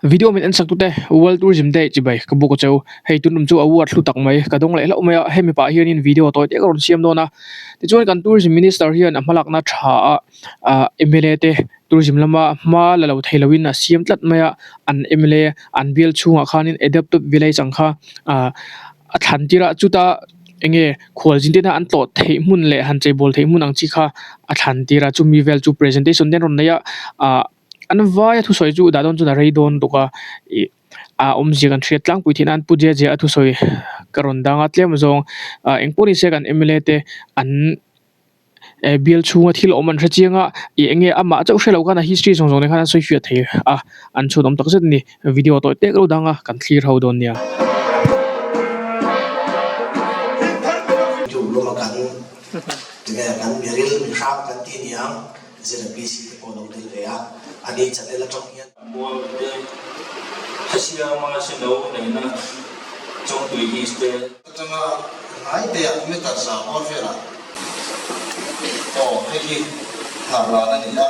Video min en sak tute World Tourism Day chibai ka buk a cheu. Hei tun tum chu award hlu tak mai ka dawng leh hlauh mai a, hemi pah hianin video tawi te ka rawn siam dawn a. Tichuan kan Tourism Minister hian a hmalakna tha a ah mla te Tourism lama hma la lo thei loin a siam tlat mai a, an mla an bial chhungah khanin Adapted Village ang kha ah a thlan tir a, chuta eng nge khualzin te an tlawh theih hmun leh han cheibawl theih hmun ang chi kha a thlan tir a, chumi vel chu presentation te an rawn nei a ah. An vaia thusawi chu dah dawn chuan a rei dawn bawk a ih a awmzia kan hriat tlangpui theih nan Pu Jia Jia a thusawi ka rawn dang a tlem zawng ah eng pawh ni se kan mla te an eh bial chhunga thil awm an hre chiang a ih eng nge amah chauh hre loh khan a history zawng zawng nen khan an sawi fiah thei a an chhun awm tak zet a ni video tawi tek lo dang a kan thlir ho dawn nia. ZPC te pawh lo tel ve a, a ni channel atang hian. Mual te, Thasiama Sino neihna Chawngtui East te. Atanga hnai te ah meter za bawr velah aw hei hi hnarlan a ni a,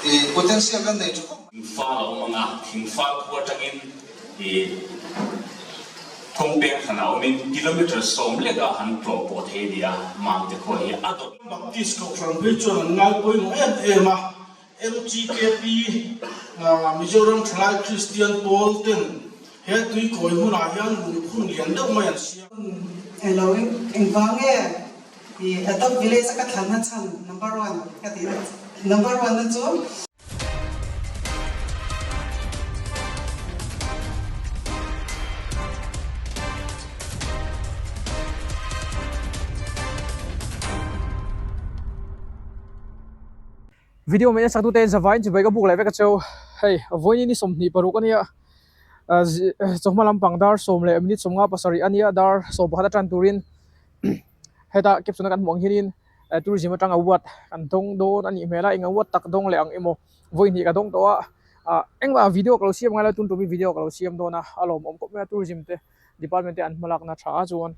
i potential kan nei tha khawp mai. Thingfal a awm ang a, Thingfal khua atangin i kawngpeng hranah awmin kilometre 10 leka han tlawh pawh thei a ni a, Mamte khua hi a dawt. Baptist Kohhran phei chuan an ngai pawimawh em em a, MTKP, Mizoram Thalai Kristian Pawl ten he tuikawi hmunah hian lungphun lian deuh mai an siam. Elo engvang nge i Adopt Village a ka thlanna chhan number one ka tihna number one na chu. Video mai a sak tute zavain chibai ka buk leh vek a cheu hei vawiin ni 26 ania chawhma lampang dar 10 leh minute 57 ania dar 11 atan turin heta caption a kan hmuh ang hianin tourism atanga award kan dawng dawn a nih hmel a eng award tak dawng leh ang emaw vawi hnih ka dawng tawh a ah engmah video ka lo siam ngai lo tun tumi video ka lo siam dawn a a lawmawm khawp mai a tourism te department te an hmalakna tha a chuan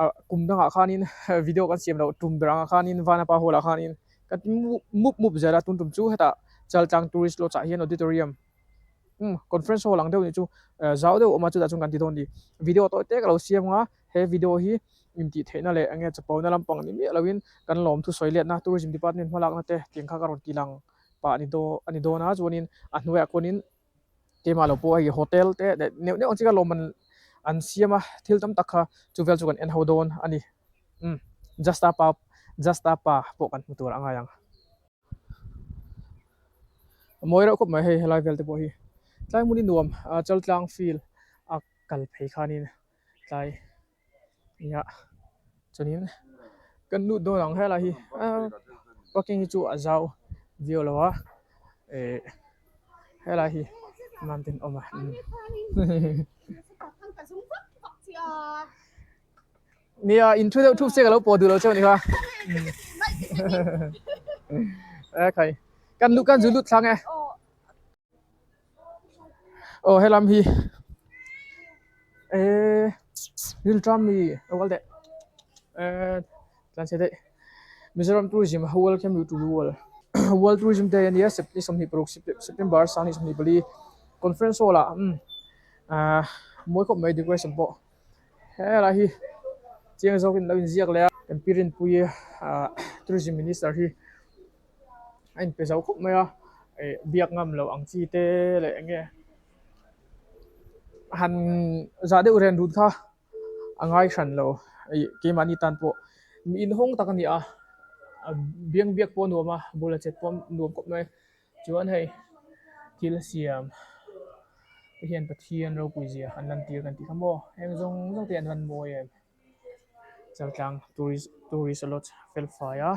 ah kum dangah khanin video kan siam loh tum ber angah khanin vanapa hall ah khanin ka ti mup mup zel a tun tum chu hetah Chaltlang tourist lodge ah hian auditorium umm conference hall ang deuh nih chu zau deuh a awm a chutah chuan kan ti dawn a ni video tawi te ka lo siam ang a he video hi intih theihna leh eng nge chapona lampang ni miah loin kan lawm thusawi letna tourism department hmalakna te tih ang kha ka rawn ti lang pah a ni daw a ni dawn a chuanin a hnuaiah kawnin keimah lo pawh hei hotel te leh neuh neuh ang chi kha lawm an an siam a thil tam tak kha chu vel chu kan en ho dawn a ni umm justa pa justa pa pawh kan hmu tur a ngai ang. A mawi reuh khawp mai hei helai vel te pawh hi tlai hmun hi nuam ah chaltlang field a kal phei khanin tlai nia chuanin kan lut dawn ang helai hi ah parking hi chu a zau viau lo a eh helai hi mountain awm a nia in thu deuh thup se ka lo pawh duh lo cheu a ni kha e khai kan luh kan zu lut thlang e. Aw helam hi eh rilṭam mi lo kal teh eh tlan chhe daih Mizoram tourism welcome you to the world world tourism day a nia ni 26 September 2024 conference hall ah umm ah mawi khawp mai decoration pawh helai hi chiang zawkin lo inziak leh a kan pi Rinpuii ah tourism minister hi. a inpe zo khawp mai a ih biak ngam loh ang chi te leh eng nge han zah deuh ren rut kha a ngai hran lo ih keimahni tan pawh mi inhawng tak a ni a biang biak pawh a nuam a bul a chet pawh a nuam khawp mai chuan hei thil siam te hian Pathian ropui zia an lantir kan tih kha maw heng zawng zawng te hi an van mawi em. Chaltlang tourist tourist lodge fel fai a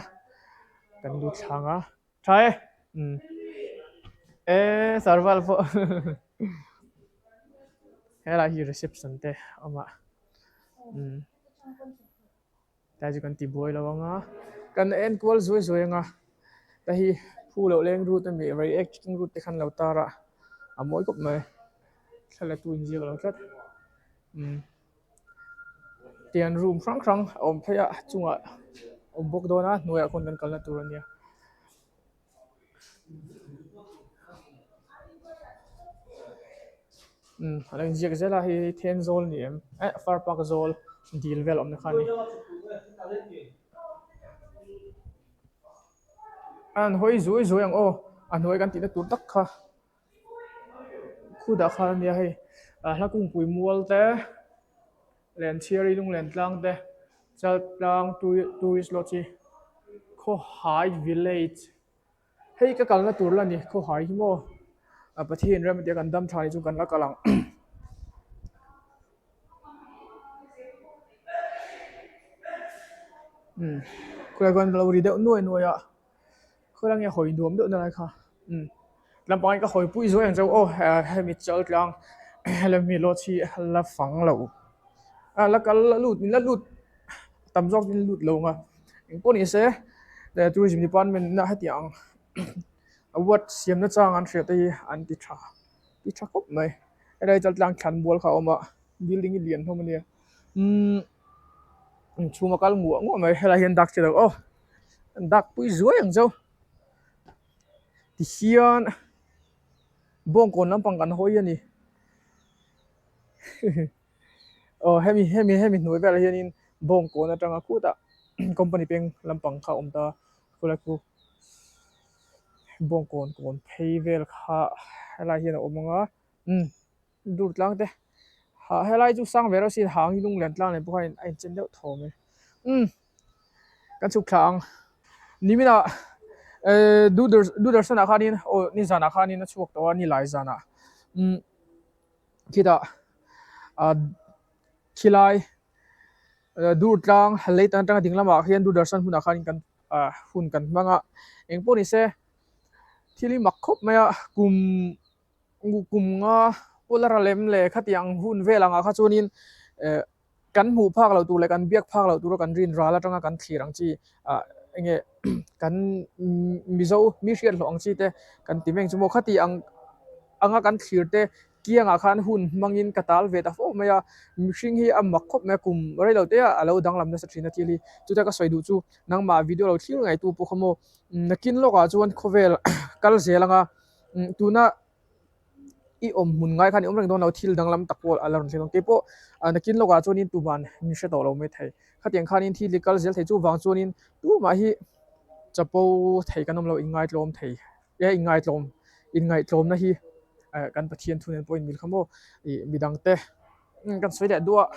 kan lut thlang a tha e umm e sarval pawh helai hi reception te a awm a umm tlai chu kan ti buai lo ang a kan en kual zuai zuai ang a hei hi phu loh leng route a ni reiek route te khan lo tar a a mawi khawp mai thla la tu inziak lo tlat umm. Tian room hrang hrang a awm phei a chungah a awm bawk dawn a hnuaiah khawn kan kalna tur a nia. Umm a lo inziak zel a hei hi Thenzawl ni em eh Far Park zawl dil vel awmna kha a ni. A han hawi zuai zuai ang aw a hnuai kan tihna tur tak kha khudah khan a nia hei ah hla kungpui mual te Lenchhiari lunglen tlang te Chaltlang tourist lodge hi Khawhai village Hei ka kalna tur la ni khawhai hi maw a Pathian rem atia kan dam tha ni chu kan la kal ang. Umm khawilai khuan lo ri deuh nuai nuai a khawilai nge hawi nuam deuh na lai kha umm lampang hi ka hawi pui zuai ang chauh aw hemi chal tlang helami lodge hi la fang lo a la kal la lut la lut. tam zawk in lut lo ang a engpawh ni se tourism department na hetiang award siam na chang an hriat te hi an ti tha ti tha khawp mai helai chaltlang thlan mual kha a awm a building hi lian hlawm ania umm inchhung a kal nguah nguah mai helai hian dak chi lo aw an dak pui zuai ang chauh tihian bawngkawn lampang kan hawi a ni. Aw hemi hemi hemi hnuai velah hianin bawngkawn atanga khutah company peng lampang kha a awm ta khulai khu bawngkawn kawn phei vel kha helai hian a awm ang a umm dur tlang te hah helai chu sang ve reuh sin hang hi lunglen tlang nen pawh khan a inchen deuh thaw mai umm kan chhuk thla ang niminah ehh Doordarshan ah khanin aw nizanah khanin a chhuak tawh a nilai zanah umm. Khitah ah khilai dur tlang lei tan atanga ding lamah khian Doordarshan hmunah khanin kan ah hun kan hmang a engpawh ni se thil hi mak khawp mai a kum kum nga pawla ra lem leh khatiang hun vel angah kha chuanin eh Kan hmuh phak loh tur leh kan biak phak loh tura kan rin ral atanga kan thlir ang chi ah enge kan Mizo mi hriat hlawh ang chi te kan ti meng chu maw khati ang anga kan thlir te kiangah khan hun hmangin ka tal ve ta fo mai a mihring hi a mak khawp mai a kum rei lo te ah a lo danglam nasa thin a thil hi chutia ka sawi duh chu nangmah video lo thlir ngei tu pawh kha maw nakin lawkah chuan khawvel kal zel anga tuna. I awm hmun ngai khan i awm reng dawn lo thil danglam tak pawh a la rawn thleng dawn keipawh nakin lawkah chuanin tuman min hre tawh lo mai thei khatiang khanin thil hi kal zel thei chuvang chuanin tumah hi chapo thei kan awm lo inngaitlawm thei e inngaitlawm inngaihtlawmna hi kan Pathian thu nen pawh inmil kha maw ih midang te kan sawi leh duah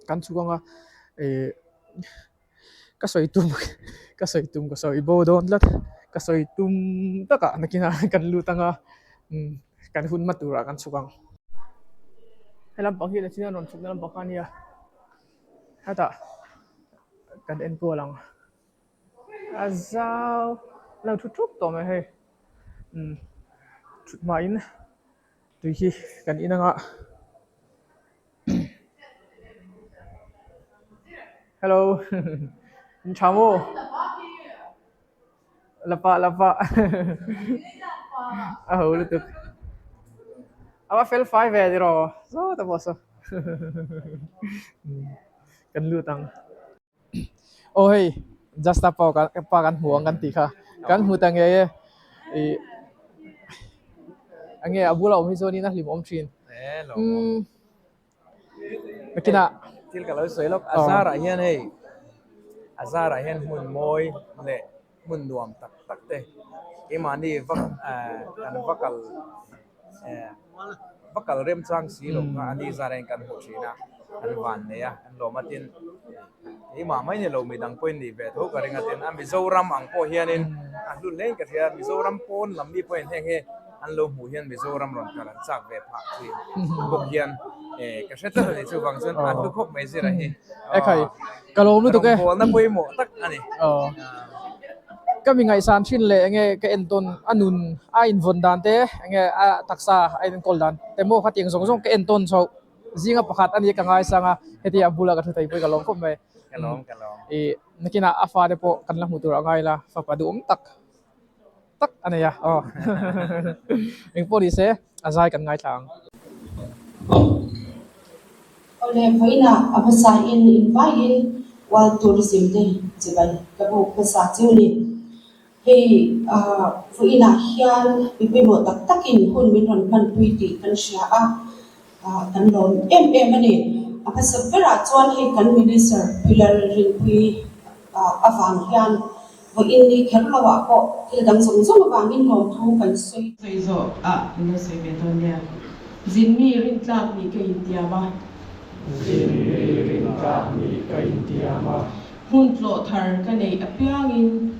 kan chhuk anga ih. Ka sawi tum ka sawi tum ka sawi bo dawn tlat ka sawi tum takah nakinah kan lut ang a umm kan hun hma turah kan chhuk ang. He lampang hi nachin a rawn chhukna lampang kha a nia hetah kan enkawl ang a zau a lo thu thup tawh mai hei umm thut hmain tui hi kan in ang a. Hello in tha maw lapa lapa a ho lutuk a va fel fai ve tiraw zawt a pawh saw kan lut ang. Aw hei Justa pawh kan pa kan hmu ang kan tih kha kan hmu ta ngei e ih enge a bula awm hi chuanin a hlimawm thin umm nakinah thil ka lo sawi lawk a zarah hian hei a zarah hian hmun mawi leh hmun nuam tak tak te keimahni vak kan va kal va kal remchang si lo kha a ni zar hian kan hmu thin a an van nei a an lawm a tin keimah mai ni lo midang pawhin nih ve tho ka ring a tin a Mizoram ang pawh hianin a hlu hle in ka hria Mizoram pawn lam mi pawhin heng hi an lo hmuh hian Mizoram rawn kal an chak ve phah thin bawk hian ka hre tlat a ni chuvang chuan a hlu khawp mai zira hi ekhai ka lawm lutuk e rawngbawlna pawimawh tak a ni ka mi ngaihsan thin leh enge ka entawn a nun a invawn dan te enge a taksa a enkawl dan te maw khatiang zawng zawng ka entawn chhoh zinga pakhat a ni ka ngaisang a heti a bula ka thu thei pawh hi ka lawm khawp mai ka lawm ka lawm ih nakinah a fate pawh kan la hmu tur a ngai la fapa duhawm tak tak a nei a aw engpawh ni se a zai kan ngaithla ang. Awle vawiinah a hmasa in invaiin World Tourism Day chibai ka buk hmasa chiu ni. Hei vawiinah hian mi pawimawh tak takin hun min rawn hmanpui tih kan hria a, kan lawm em em a ni. A hmasa berah chuan hei kan Minister Pilar Rinpui avang hian vawiin ni kher loah pawh thil dang zawng zawng avangin lawmthu kan sawi. Sawi zawh ah in lo sawi ve dawn nia. Zinmi rintlak nih ka intiam a. Zinmi rintlak nih ka intiam a. Hmun tlawh thar ka neih apiangin.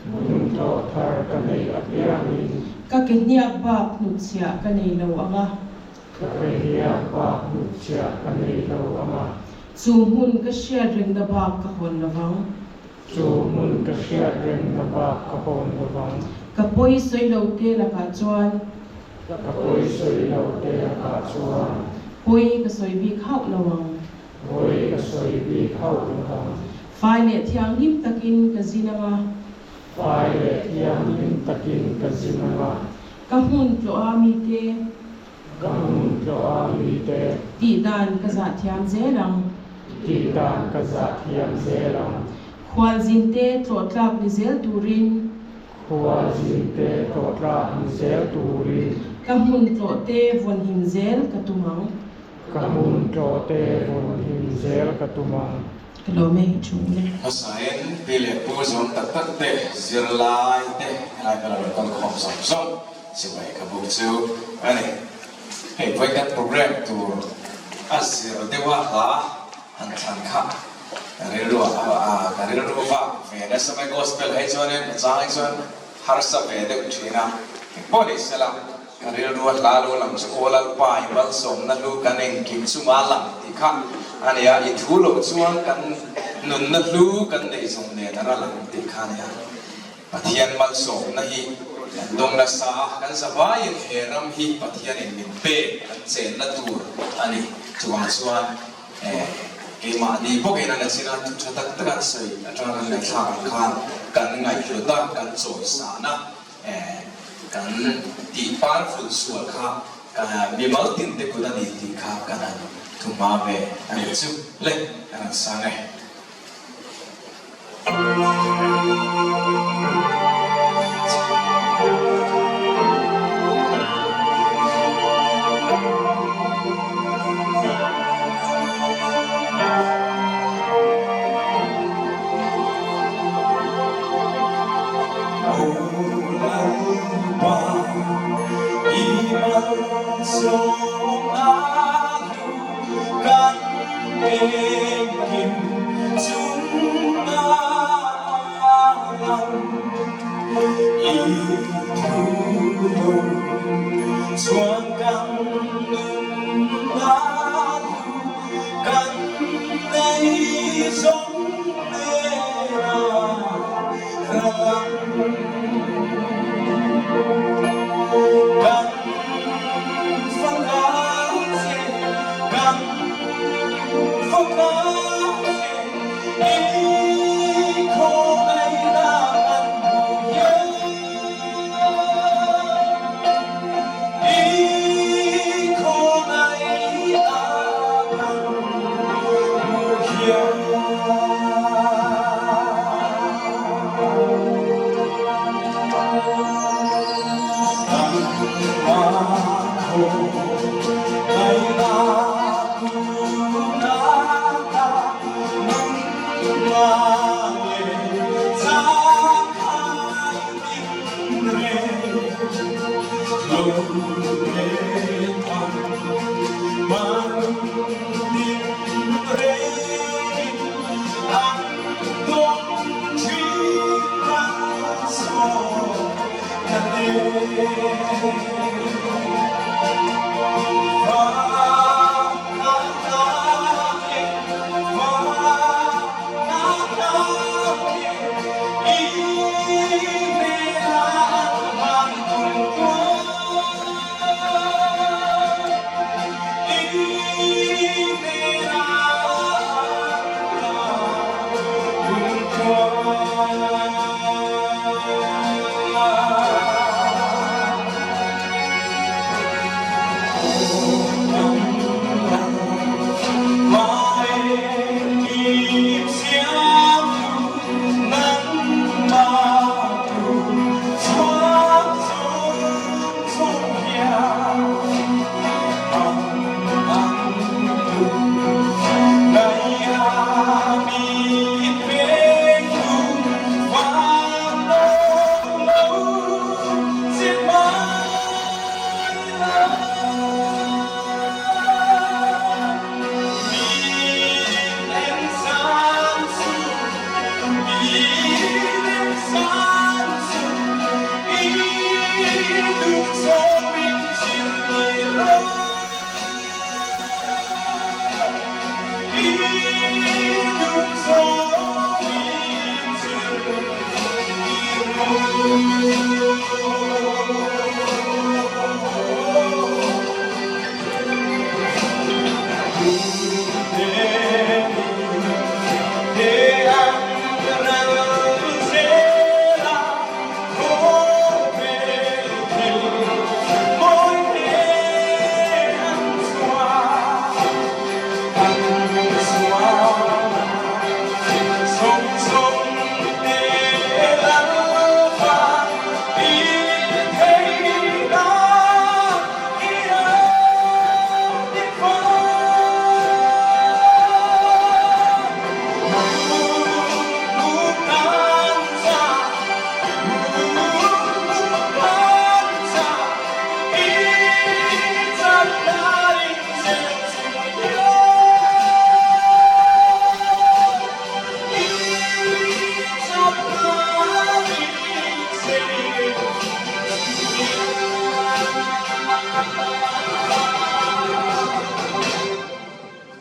Hmun tlawh thar ka neih apiangin. Ka ke hniak bak hnutchhiah ka nei lo ang a. Ka ke hniak bak hnutchhiah ka nei lo ang a. Chu hmun ka hriat rengna bak ka hawn lo vang. Chu hmun ka hriat rengna bak ka hawn lo vang. Ka pawi sawi lo te lakah chuan. Ka pawi sawi lo te lakah chuan. Pawi ka sawi bik hauh lo ang. Pawi ka sawi bik hauh lo ang. Fai leh thianghlim takin ka zin ang a. Fai leh thianghlim takin ka zin ang a. Ka hmun tlawh a mite. Ka hmun tlawh a mite. Tih dan ka zah thiam zel ang. Tih dan ka zah thiam zel ang. Khualzinte tlawh tlak ni zel turin. Khualzinte tlawh tlak ni zel turin. Ka hmun tlawh te vawnhim zel ka tum ang. Ka hmun tlawh te vawn him zel ka tum ang. Ka lawm e, i thu le. Hmasain pi leh pu zawm tak tak te, zirlai te helai ka lo rawn kal khawm zawng zawng chibai ka buk chu a ni. Hei vawiin kan program tur a zir deuh a hla han thlan kha ka rilru ah ka rilru vak ve nasa mai gospel hei chuanin a chang hi chuan harsa ve deuh thin a, engpawh ni sela. Ka rilru a hla lo lang chu aw Lalpa i malsawmna hlu kan engkim chunga lang tih kha a nia, i thu loh chuan kan nunna hlu kan nei zawng nen a ra lang tih kha a nia. Pathian malsawmna hi kan dawng nasa a, kan zavaiin he ram hi Pathianin min pek kan chenna tur a ni. Chuvang chuan keimahni bawkin an achin a, thu tha tak tak an sawi atanga kan ngaihthlak ang khan kan ngaihhlut a, kan chawisana. Kan tih par fulh sual kha mimal tin te kut a ni tih kha kan han thu hma ve a nih chu le kan han sang e.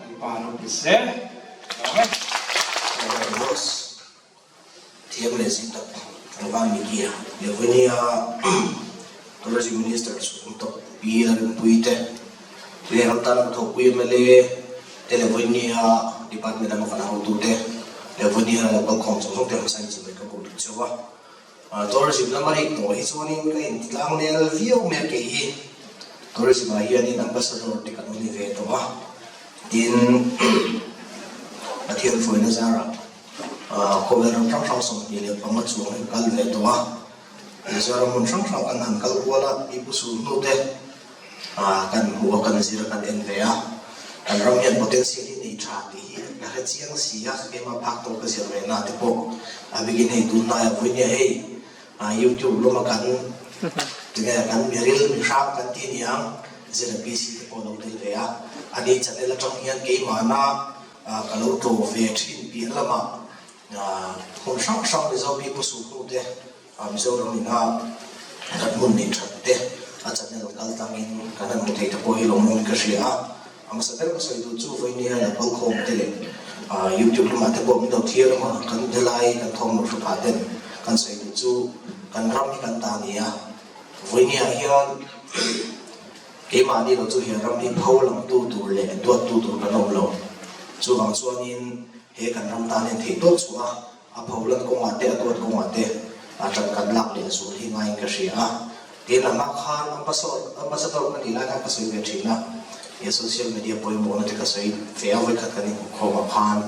Lalpa ropui se. Lawm e. Boss thiam leh zin tak Tlangval Media Levonia Tourism Minister chhung tawp Pi Lalrinpuii te leh ram tana ka thawhpui mla te Levonia Department lama kan hotute Levonia local khawm zawng zawng te hmasain chibai ka buk duh cheu a. Tourism lama rik tawh hi chuanin ka intitlang nel viau mai a kei hi Tourism ah hianin Ambassador te kan lo ni ve tawh a, tin Pathian fuaina zarah khawvel ram hrang hrang 25 chuang hi ka kal ve tawh a, Mizoram hmun hrang hrang kan han kal kual a, pipu sul hnu te kan hmu a, kan zir a, kan en ve a, kan ram hian potential hi nei tha tih hi ka hre chiang si a, keimah phak tawh ka zir ve na te pawh a bikin hei tunhnaiah vawinia hei YouTube lama kan tinge kan miril mihrang kan ti niang zira PC te pawh lo tel ve a, ani channel atang hian keimahna ka lo tlawh ve thin piah lamah hmun hrang hrang Mizo pipu sul hnu te Mizoram ina kan hmun neih that te a channel kal tlangin kan han hmu thei te pawh hi lawmawm in ka hria a. A hmasa ber ka sawi duh chu vawinia lo kal khawm te leh YouTube lamah te pawh min lo thlir emaw kan helai kan thawm lo hre phah ten kan sawi duh chu kan ram hi kan ta a ni a. Vawinia hian keimahni lo chu he ram hi pho langtu tur leh duattu tur kan awm lo. Chuvang chuanin he kan ram tan hian theihtawp chhuah a A pholan kawngah te, a duat kawngah te a ṭan kan lak leh zual hi ngaiin ka hria a. Tin, a hma khan Ambassador ka nih lai khan ka sawi ve ṭhin a, he social media pawimawhna te ka sawi ve a, vawikhat kan inhmukhawm ah khan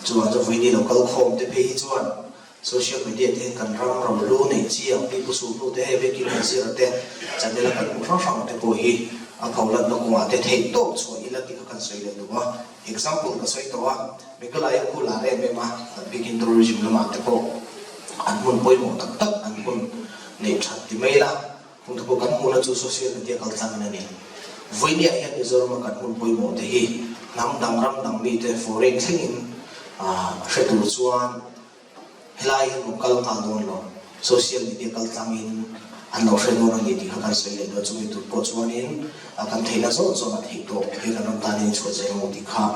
chuan chu vawiini lo kal khawm te phei hi chuan social media te hian kan ram ro lu neih chi ang pi pu su hnu te hei vekin han zir te channel a kan hmuh hrang hrang te pawh hi a pholanna kawngah te theih tawp chhuah ila tih kha kan sawi leh duh a. Example ka sawi tawh a, Meghalaya khu lar em em a, an bikin tourism lamah te pawh an hmun pawimawh tak tak an hmun neih that ti mai la, hmun te pawh kan hmuhna chu social media kal tlangin a ni. Vawinia hian Mizorama kan hmun pawimawh te hi hnam dang ram dang mite foreign thlengin hre tur chuan Helai hi an kal nghal dawn lo, social media kal tlangin an lo hre dawn a ni tih kha kan sawi leh dawn. Chumi tur pawh chuanin kan theihna zawng zawng a theih tawh he kan ram tan hian chhuah zel ang tih kha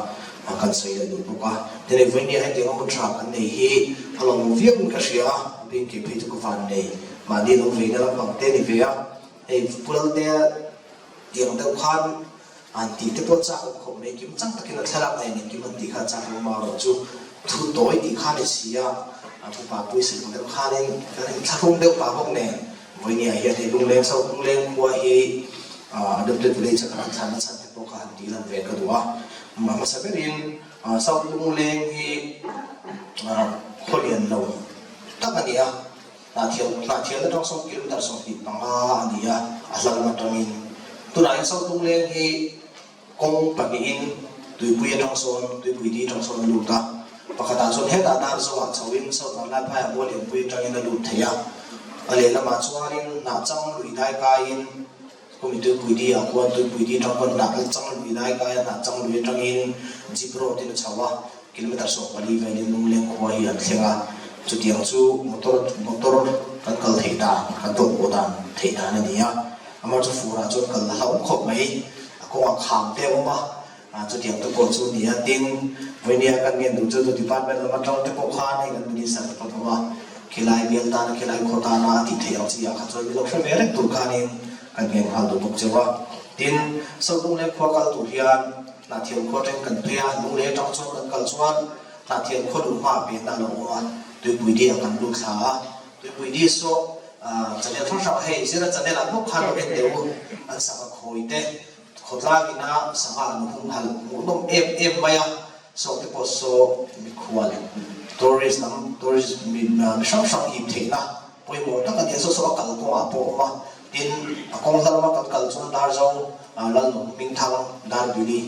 kan sawi leh duh bawk a. Tin hei vawinia hetianga hun tha kan nei hi a lawmawm viauin ka hria a, bengkeh phei chu ka van nei mahni lo veina lampang te a ni ve a, hei Pu Laltea tiang deuh khan An tih te pawh chak awm khawp mai, kim chang takin a thlalak nen engkim an tih kha chak awm a erawh chu thu tawi tih kha a ni si a, a pupa pawisa ang deuh khanin kan inthlahrung deuh pah bawk nen vawinia hian hei Lungleng South Lungleng khua hi Adopted Village a kan thlan a chhan te pawh kha han tih lan ve ka duh a, a hmasa berin South Lungleng hi khaw lian lo tak a ni a. Hnahthial Hnahthial atang sawn kilometer 25 a ni a, a hla lam atangin. Tunah hian South Lungleng hi kawng pahnihin tuipui atang sawn, tuipui di atang sawn a lut a. Pakhatah chuan hetah dar zawngah chhoin South Vanlaiphaiah Muallianpui atangin a lut thei a. A lehlamah chuanin Hnahchang lui dai kaiin Kumi tuipui di ah khuan tuipui di atang khuan Hnahchang lui dai kai a, Hnahchang lui atangin Jeep road in a chho a. Kilometre 14 velin Lungleng khua hi an thleng a, chutiang chu motor motor kan kal theih dan, kan tawh pawh dan theih dan a ni a. Amah chu furah chuan kal a hlauhawm khawp mai, a kawngah kham te a awm a, chutiang te pawh chu a ni a. Tin, vawinia kan ngen duh chu tu department lam atang te pawh khan hei kan minister te pawh an awm a, khilai bial tana khilai khaw tana a tih theih ang chi ah kha chuan min lo hre ve reng tur khanin kan ngen nghal duh bawk cheu a. Tin, South Lungleng khua kal tur hian Hnahthial khua atangin kan phei a, Lunglei atang chuan kan kal chuan Hnahthial khua luh hmaah penna a lo awm a, Tuipui di ah kan lut thla a, Tuipui di saw channel hrang hrang hei zira channel ah bawk khan lo en deuh u, an sangha khawi te khawtlang ina sangha an humhalh hmuhnawm em em mai a, saw te pawh saw mikhual tourist lam tourist mi hrang hrang hip theihna pawimawh tak a ni a, saw saw a kal kawngah pawh a awm a, tin a kawng hla lama kan kal chuan Darzo Lalnung Hmingthang Darbili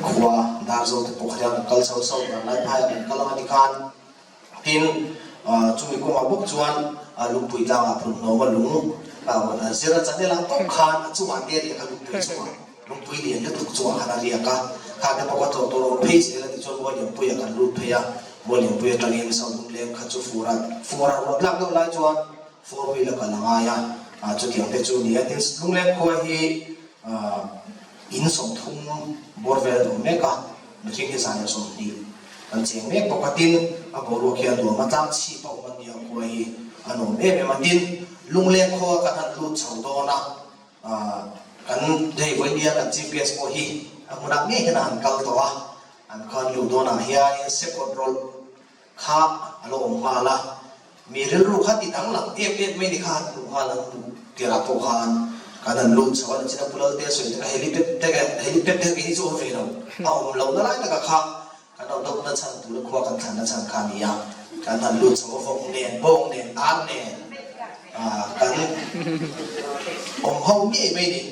khua Darzo te pawh kha hian kan kal chho chho Vanlaiphaiah kan kal ang a ti khan tin chumi kawngah bawk chuan Lungpui tlangah Phunhnawma lung zira channel ang tawp khan a chungah te a riak a Lungpui chungah Lungpui lian lutuk chungah khan a riak a, kha te pawh kha tlawh tur a awm phei zel a ti chuan Muallianpuiah kan lut phei a, Muallianpui atangin South Lungleng kha chu fur a fur a ruah tlak deuh lai chuan Four wheel a kal a ngai a, chutiang te chu a ni a. Tin, Lungleng khua hi. In 30 bawr vel an awm mek a, mihring hi 120 kan cheng mek bawk a, tin a boruak hi a nuam a, tlang chhip a awm a nia khua hi a nuam em em a, tin lungleng khua kan han lut chho dawn a, kan hei vawinia kan chief guest pawh hi a hmunah ngei hian a han kal tawh a, an khan luh dawnah hianin sekawt rawlh kha a lo awm nghal a, mi rilru kha ti danglam em em mai ni kha han hmuh nghal an hmuh tirah pawh khan kan han lut chho a ni chin a, Pu Lalte a sawi te kha helipad te helipad te kei hi chu awm ve lo, a awm lohna lai taka kha kan lo dawpna chhan tura khua kan thlanna chhan kha a ni a, kan han lut chho a, vawk nen, bawng nen, ar nen kan awm ho ngei mai ni.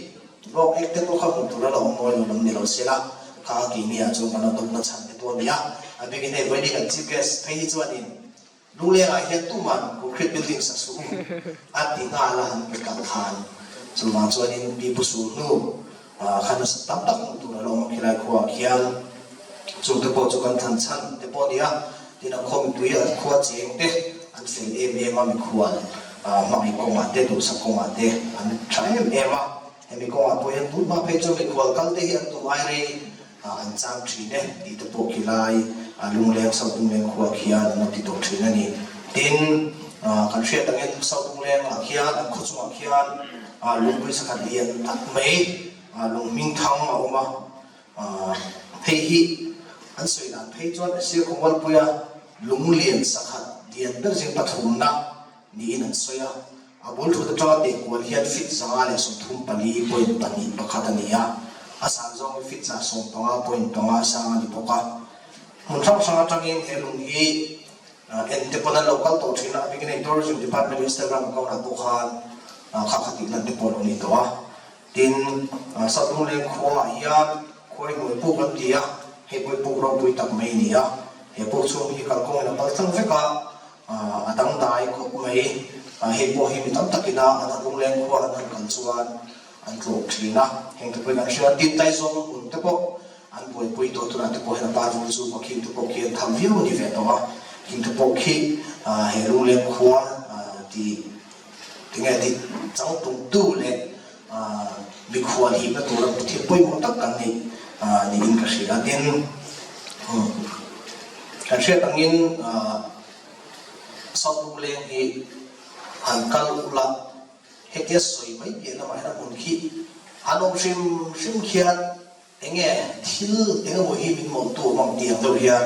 Vawk ek te pawh kha hmuh tur a la awm mawi lo lam ni lo se la, kha a keini ah chuan kan la dawpna chhan te pawh a ni a. A bikin hei vawiin kan chief guest phei hi chuanin Lungleng ah hian tuman concrete building sak suh u a ti nghal a han kal khan. Chuvang chuanin Pi Pu Sul hnu kha nasa tam tak hmuh tur a la awm a khilai khua ah khian. Chung te pawh chu kan thlan chhan te pawh a ni a, tin a khaw mipui an khua cheng te an fel em em a, mikhual hmangaih kawngah te duhsak kawngah te an tha em em a, hemi kawngah pawh hian tun hma phei chuan mikhual kal te hi an duh ai rei an chang thin e tih te pawh khi lai lungleng South Lungleng khua khian an lo ti tawh thin a ni. Tin, kan hriat angin South Lungleng ah khian an khaw chungah khian lungpui sakhat lian tak mai lung hming thang a awm a, Hei hi an sawi dan phei chuan Asia Khawmualpuia lunglian sakhat lian ber zing pathumna niin an sawi a. A bul thut atanga teh kual hian feet 534.21 a ni a, a san zawng hi feet 115.5 sang a ni bawk a. Hmun hrang hrang atangin he lung hi en te pawn an lo kal tawh thin a, a bikin hei Tourism Department Instagram account ah pawh khan kha kha tih lan te pawh a lo ni tawh a. Tin, Satlungleng khuaah hian khuai hnuai puk an ti a, hei pawh hi puk ropui tak mai a ni a. He puk chhung hi kalkawngin a pal tlang vek a, a dangdai khawp mai. Hei pawh hi mi tam takin a an Lungleng khua an han kal chuan an tlawh thin a, heng te pawhin an hria. Tin, Taizawm hmun te pawh an buaipui tawh tunah te pawh hian a par vul chu ka khing te pawh khi an tham viau a ni ve tawh a, khing te pawh khi he Lungleng khua tih Tinge tih changtungtu leh mikhual hipna tura thil pawimawh tak kan nih niin ka hria. Tin, kan hriat angin South Lungleng hi han kal ula hetia sawi mai piah lamah hian a hmun khi han awm hrim hrim khian Enge thil eng emaw hi min mawlhtu awm ang tih ang deuh hian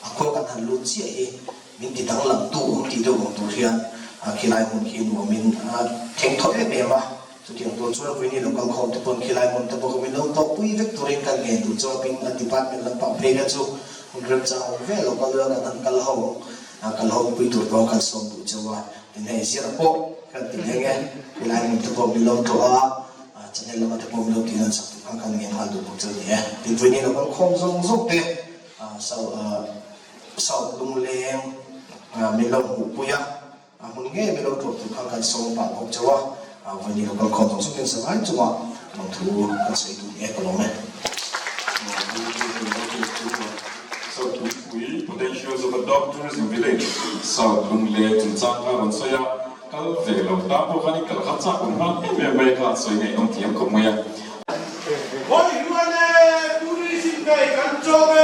a khua kan han lut chiah hi min ti danglamtu awm tih deuh ang tur hian khilai hmun khi nuamin a theng thaw em em a. Chutiang tur chuan Vawiini lo kal khawm te pawn khilai hmun te pawh kha min lo tawhpui vek turin kan ngen duh chuan pin a department lampang phei kha chu hun remchang awm vel lo kal ula kan han kal ho ang kal ho pui tur pawh kan sawm duh cheu a. Tin hei zir pawh kan ti leng e khilai hmun te pawh min lo tlawh a. Channel lama te pawh min lo tih lan sak tur khan kan ngen nghal duh bawk chu a ni e. Tin Vawiini lo kal khawm zawng zawng te South Lungleng min lo hmuhpui a, a hmun ngei min lo tlawh tur khan kan sawm pah bawk chauh a, Vawiini lo kal khawm zawng zawng ten savai chunga lawmthu kan sawi duh ni e ka lawm e. South Tuipui Potentials of a Dog Tourism Village, South Lungleng chungchang kha rawn sawi a. Kal ve lo ta pawh khan i kal kha chak awm nghal em em mai a kha a sawi ngaih awm thiam khawp mai a. Hawi huan e, Tourism Day kan chawm e!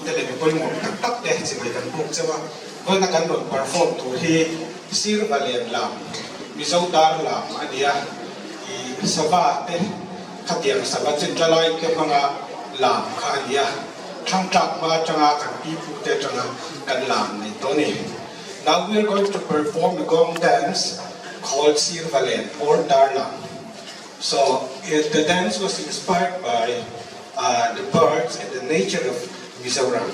Te leh mi pawimawh tak tak te chibai kan buk chauh a. Vawiina kan rawn perform tur hi Sirva len lam, Mizo dar lam a ni a, ih sava te khatiang sava chin tla lai te hmanga lam kha a ni a, thangtlak hma atanga kan pipu te atanga kan lam nei tawh a ni. Now we are going to perform a gong dance called Sirva len or dar lam. So it, the dance was inspired by uh, the birds and the nature of Mizoram.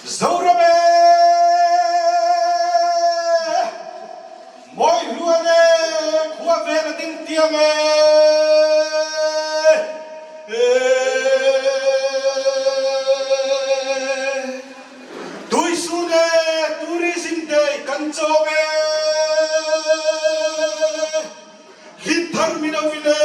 Zoram e! Mawi hluan e! Khua vel a ding tiang e! Tuisun e! Tourism Day kan cawng e! Hlim thar mino in e!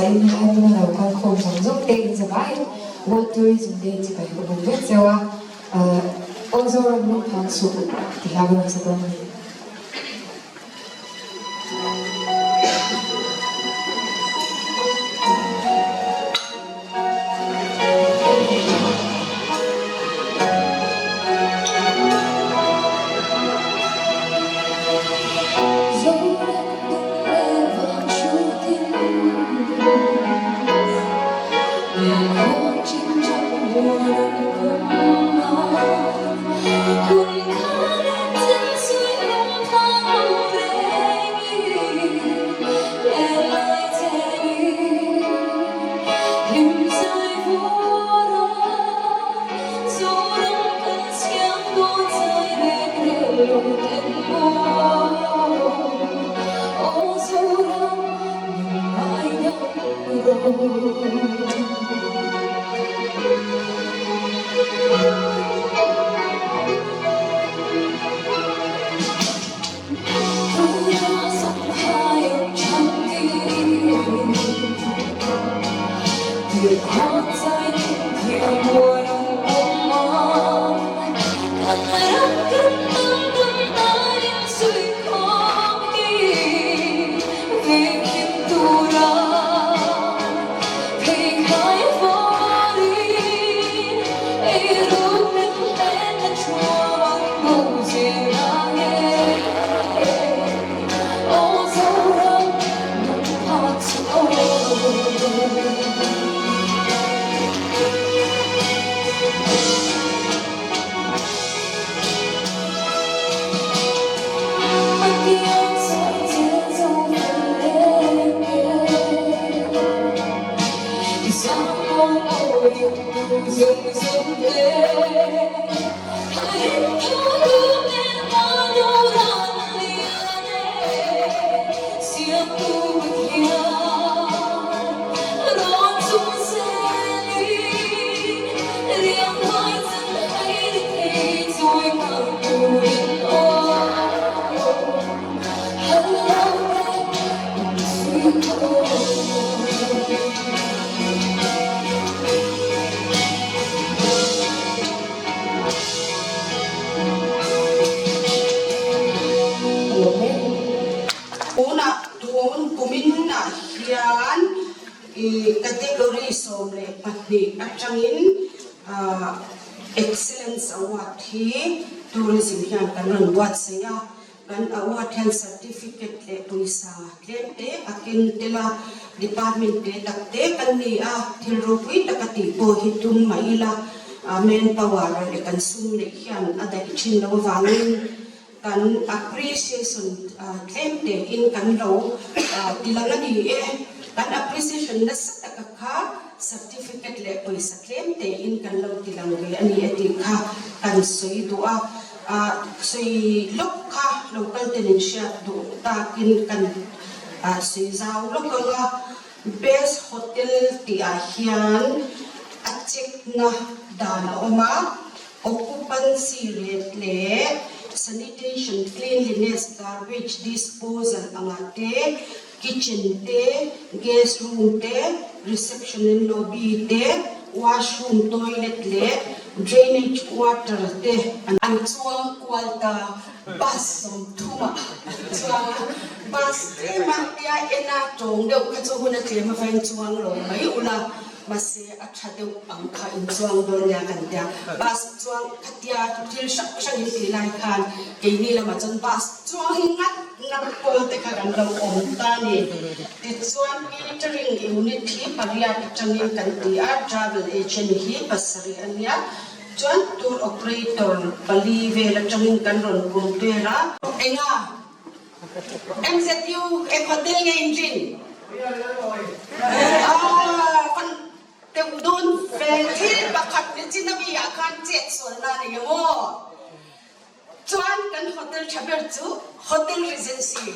In helai hmuna lo kal khawm zawng zawng te in zavaiin World Tourism Day chibai ka bum vek cheu a, aw Zoram lungphang suh ti hla ka rawn sa dawn a ni. Tunah tun kumin ah hian i category 12 atangin Excellence Award hi Tourism hian kan rawn buatsaih a. Kan award hian certificate leh pawisa tlem te a ken tel a, department te tak te kan ni a, thil ropui tak a tih pawh hi tum mah ila manpower leh kan sum neih hian a daih thin lo avangin kan appreciation tlem tein kan lo ti lang a ni e. Kan appreciation nasa taka kha certificate leh pawisa tlem tein kan lo ti lang ve a ni e tih kha kan sawi duh a. Sawi lawk kha local ten in hriat duh takin kan sawi zau lawk ang a, Best Hotel tih ah hian a check na dan a awm a, occupancy rate leh sanitation, cleanliness, garbage disposal angah te, kitchen te, guest room te, reception and lobby te, washroom, toilet leh drainage water te an chuang kual ta. Bus 30 ah an chuang a, bus tlem a tia en a tawng deuh kha chu hun a tlem avain chuang lo mai ula, mahse a tha deuh ang kha in chuang dawn nia kan tia. Bus chuang khatia thil hrang hrang in tih lai khan keini lamah chuan bus chuang ngat ngat pawl te kha kan lo awm ta a ni. Tichuan catering unit hi pariat atangin kan ti a, travel agent hi pasarih a nia. Chuan tour operator pali vel atangin kan rawn compare a. Enga? MZU eng hotel nge in rin? Aaa fan deuh dawn ve thil pakhat ni chin ami ah khan chet sual na nei ang aw. Chuan kan hotel tha ber chu Hotel Regency.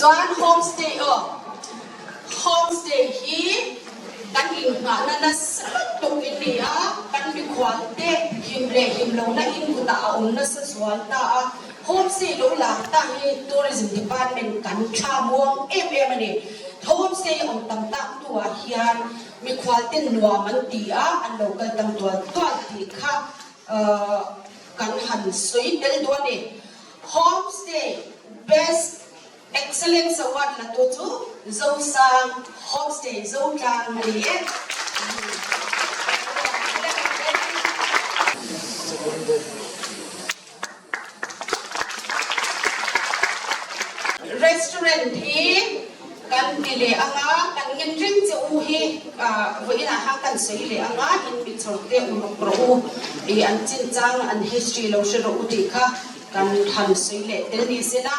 Chuan homestay aw. Homestay hi kan inngahna nasa lutuk in ni a, kan mikhual te him leh him lohna in kutah a awm nasa zual ta a. Homestay lo lar ta hi Tourism Department kan tha muang em em a ni. Homestay awm tam tak hnuah hian mikhual ten nuam an ti a, an lo kal tam tual tual tih kha kan han sawi tel duh a ni. Homestay Best Excellence Award la tu chu Zosang Homestay Zotlang a ni e. Restaurant hi kan ti leh ang a, kan ngen reng che u hi vawiinah khan kan sawi leh ang a, in mi chhawr te uluk rawh u, ih an chinchang an history lo hre rawh u tih kha kan han sawi leh tel ni sela.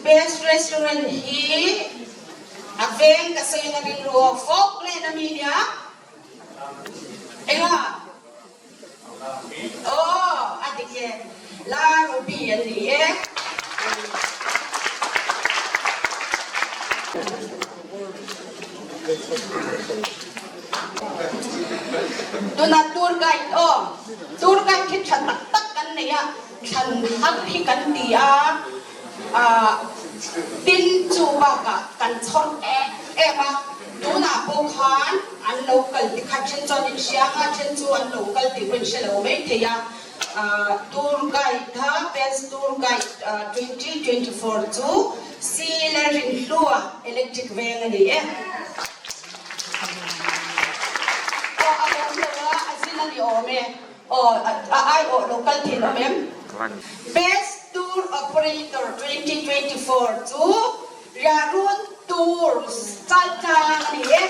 Best restaurant hi a veng ka sawi ang a rilru aw, Falkland a mi nia. Tunah tour guide aw, tour guide hi tha tak tak kan nei a, thlan har hi kan ti a, ah tin chu bakah kan chhawr em em a, tunah pawh khan an lo kal ti kha then chuan in hria anga then chu an lo kal tih pawh in hre lo mai thei a, ah tour guide kha best tour guide 2024 chu Silarinhlua electric veng a ni e. Aw a awm lo a, a zin a ni awm e. Aw a aiawh lo kal thin awm em? Best Tour Operator 2024 chu Riahrun Tours Chaltlang a ni e.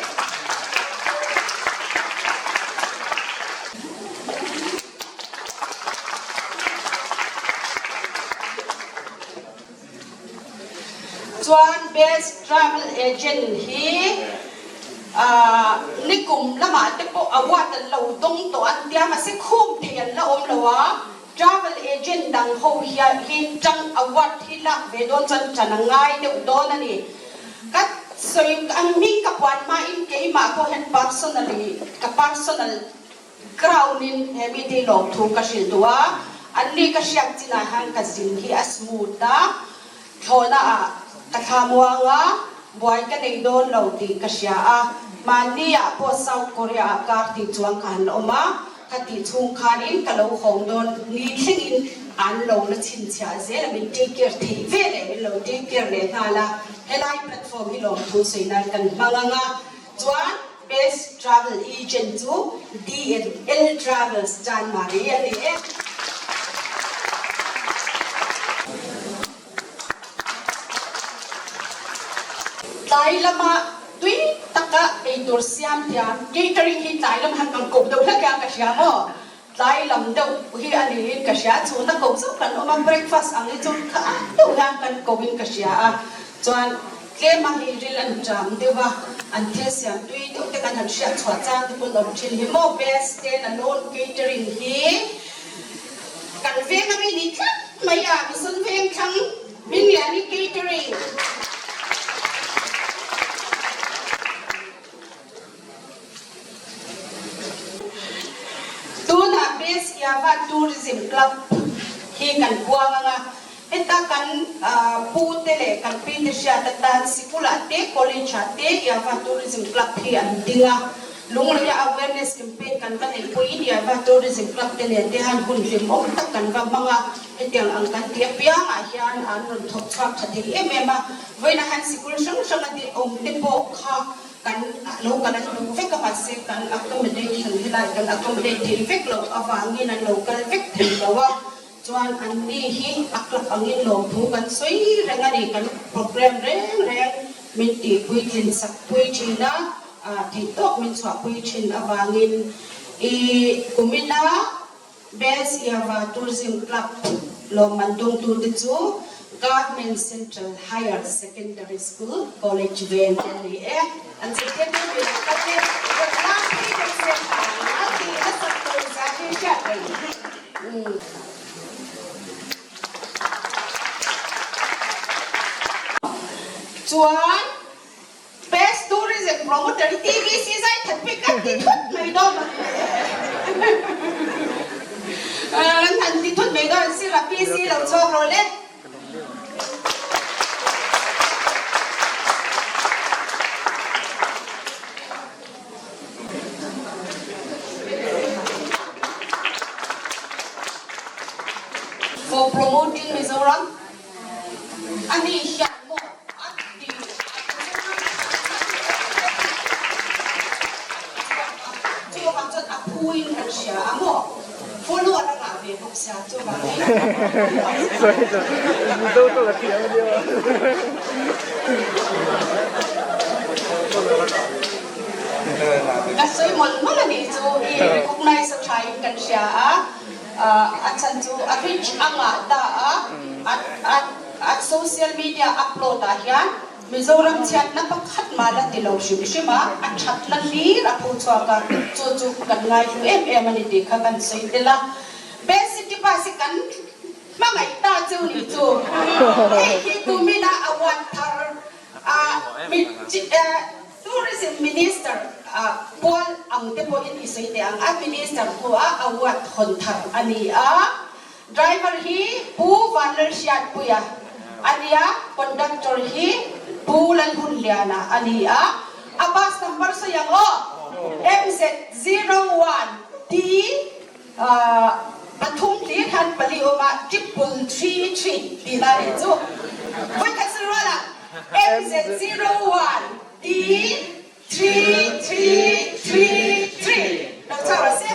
Chuan Best Travel Agent hi nikum lamah te pawh award an lo dawng tawh an tia mahse khum thei an la awm lo a, Travel Agent dang ho hian hi tang award hi lak ve dawn chuan tan a ngai deuh dawn a ni. Ka sawi an hming ka puan hmain keimah pawh hian personally ka personal Ground in he mite lawmthu ka hrilh duh a, anni ka hriat chinah hian ka zin hi a smooth a, thlawhna ah ka thla muang a, buai ka nei dawn lo tih ka hria a, mahni ah pawh South Korea ah kar tih chuang ka han awm a, ka tih chhung khanin ka lo hawng dawn ni thlengin an lo la chhinchhiah zel a, min take care theih ve leh min lo take care leh nghal a, helai platform hi lawmthu sawi nan kan hmang ang a, chuan. Best Travel Agent chu D&L Travels Chanmari a ni e. Tlai lama tui taka eitur siam thiam catering hi tlai lam han kan koh deuh hlek a ka hria maw? Tlai lam deuh hi a niin ka hria, chhuna ko chauh kan awm a, breakfast ang hi chu kha deuh hian kan ko in ka hria a, chuan tlem a hi ril an ṭam deuh a, an thil siam tui deuh te kan han hriat chhuah chang te pawn awm ṭhin hi maw, best stand alone catering hi kan veng a mi ni tlat mai a, Mission Vengthlang Hmingliani catering. Tunah Best Yava Tourism Club hi kan buang ang a, heta kan pu te leh kan pi te hriat atan sikulah te college ah te Yava Tourism Club hi an ding a, Lungleia awareness campaign kan va neih pawhin Yava Tourism Club te nen te han hun hlimawm tak kan va hmang a, hetiang ang kan ti apiangah hian an rawn thawk chhuak tha thei em em a, vawiinah hian sikul hrang hranga awm te pawh kha Kan lo kal an duh vek a, mahse kan accommodation helai kan accommodate thei vek loh avangin an lo kal vek thei lo a, chuan anni hi a club angin lawmthu kan sawi reng a ni, kan program reng reng min tihpui tlin sak pui thin a, theihtawk min chhuahpui thin avangin i kumina Best Iava Tourism Club lawmman dawngtute chu Government Central Higher Secondary School, College Veng te an ni e. An zirtirtu tui lo kal te rawn lak phei deuh se tha ang a tih nasat tur zia hi hriat reng. Chuan Best Tourism Promoter hi TBC zai that pek kan ti thut mai dawn a Kan han ti thut mai dawn sir a PC lo chhuak rawh le. For promoting Mizoram Ani hian maw a ti chuvang chuan a phuin kan hria a maw follower a ngah ve bawk sia chuvangin ka sawi mawlh mawlh a nih chu i recognize a tha in kan hria a. A chhan chu a reach a ngah ta a, a social media upload ah hian Mizoram chhiatna pakhat mah la ti lo hrim hrim a, a thatna hlir a phu chhuak a, chu chu kan ngaihlu em em a ni tih kha kan sawi tel a. Best City Bus hi kan hmangaih ta cheu ni chu, hei hi tumina award thar a Tourism Minister. Pual ang te pawhin i sawi teh ang a, Minister hnuah award hawn thar a ni a. Driver hi Pu Vanlalhriatpuia a ni a, Conductor hi Pu Lalhunliana a ni a. A bus number sawi ang aw, MZ01T pathum hlir hian pali awm a, triple three three tihna a nih chu. Vawikhat sawi rualah MZ01T. 3333 Lo chau rawh se.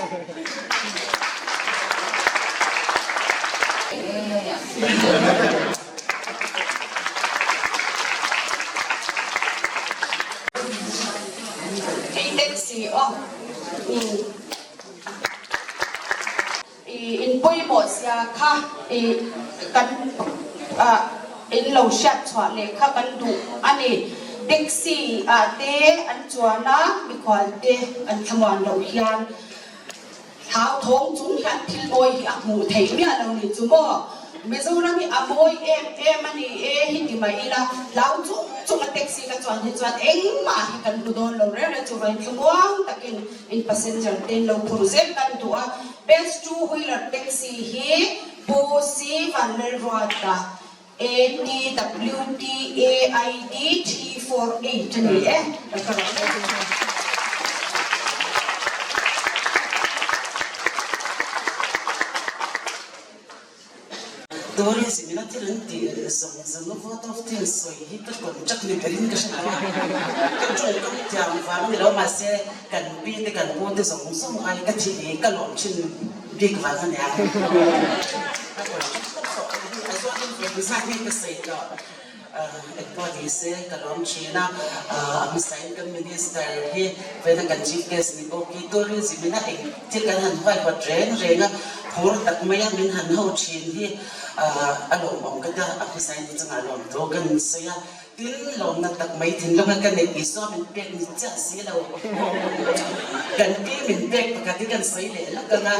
Hei taxi aw. I in pawimawh zia kha i kan in lo hriat chhuah leh kha kan duh a ni. Taxi ah te an chuan a, mikhual te an thlamuan loh hian hlauthawng chung hian thil mawi hi a hmuh theih miah lo ni chu maw? Mizoram hi a mawi em em a ni e hi ti mai ila, hlau chung chung a taxi ka chuan hi chuan engmah hi kan hmu dawn lo reng reng chu vawiin thlamuang takin In passenger te lo phur zel kan duh a, Best Two Wheeler Taxi hi Pu C Vanlalruata ATWTAID 348 a ni e. Ka hre rawh e. Tourism ina thil an tih zawng zawng a vote of thanks sawi hi ka contract ni berin ka hre lo a, ka tawngkam thiam vang a ni lo mahse kan pi te kan pu te zawng zawng ai ka thih hi ka lawm thin bik vang a nia. Ka contract tawp tawh a ni a zawtin vawi zat nge ka sawi tawh. Engpawh ni se ka lawm thin a, a hmasain kan Minister hi vawiina kan Chief Guest ni bawk hi tourism in a eng thil kan han huaihawt reng reng a, phur tak mai a min han ho thin hi a lawmawm ka ti a, a hmasain hi chungah lawmthu kan sawi a, tin lawmna tak mai thinlunga ka neih Isua min pek ni chiah si lo, kan pi min pek pakhat hi kan sawi leh lawk ang a,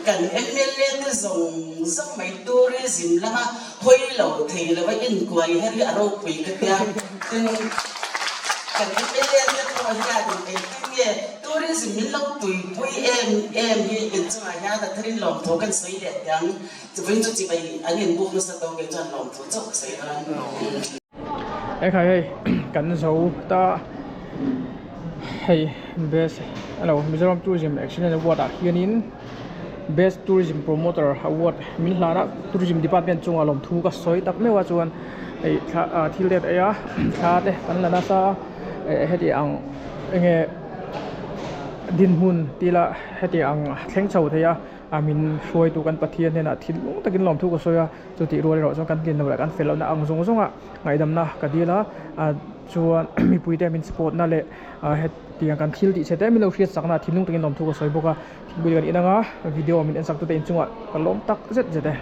kan mla te zawng zawng mai tourism lama Hawi lo thei lo a inkuai her hi a ropui ka tia. Tin, kan MLA te pawh hian engtin nge tourism min lo tuipui em em hi inchungah hian a tharin lawmthu kan sawi leh teh ang. Chuvin chu chibai an inbuk nasa to kei chuan lawmthu chauh ka sawi dawn. Ekhai hei kan zo ta hei best alo Mizoram Tourism Excellence Award ah hianin Best Tourism Promoter Award min hlan a, Tourism Department chungah lawmthu ka sawi tak meuh a chuan hei thla ah thil te ei a thla te kan la nasa a eh heti ang enge dinhmun tih lah heti ang thleng chho thei a a min hruaitu kan Pathian hnenah thinlung takin lawmthu ka sawi a chutih rual erawh chuan kan tlin loh leh kan fel lohna ang zawng zawng a ngaihdamna ka dil a ah chuan mipui te min support na leh ah hetiang kan thil tih chhe te min lo hriat chakna thinlung takin lawmthu ka sawi bawk a. Thingpui kan in anga video min en sak tute inchungah ka lawm tak zet zet e.